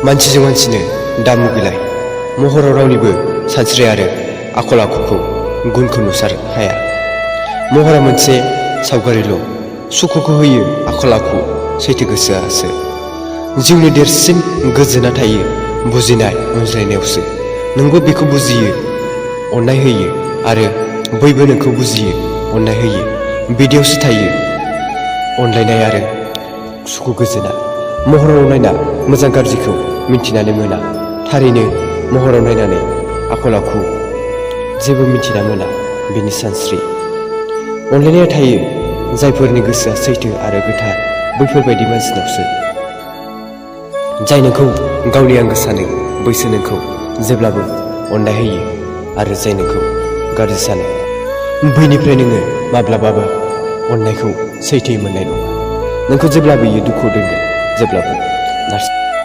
मानसिजों मानसिनो दा मुगैलाय महराव रावनिबो सानस्रि आरो आखल आखुखौ गुनखौ नुसार हाया। महरा मोनसे सावगारिल', सुखुखौ होयो आखल आखु सैथो गोसोआसो। जिउनि देरसिन गोजोना थायो बुजिनाय अनज्लायनायावसो। नोंबो बेखौ बुजियो, अननाय होयो आरो बैबो नोंखौ बुजियो, अननाय होयो। बिदियावसो थायो अनलायनाय आरो सुखु गोजोना। महराव नायना मोजां गाज्रिखौ मिन्थिनानै मोना। थारैनो महराव नायनानै आखल आखु जेबो मिन्थिना मोना बिनि सानस्रि। अनलायनाया थायो जायफोरनि गोसोआ सैथो आरो गोथार, बैफोरबायदि मानसिनावसो। जाय नोंखौ गावनि आंगो सानो बैसो नोंखौ जेब्लाबो अननाय होयो आरो जाय नोंखौ गाज्रि सानो बैनिफ्राय नोङो माब्लाबाबो अननायखौ सैथोयै मोननाय नङा। नोंखौ जेब्लाबो दुखुआव दोनगोन, जेब्लाबो नारसिगोन।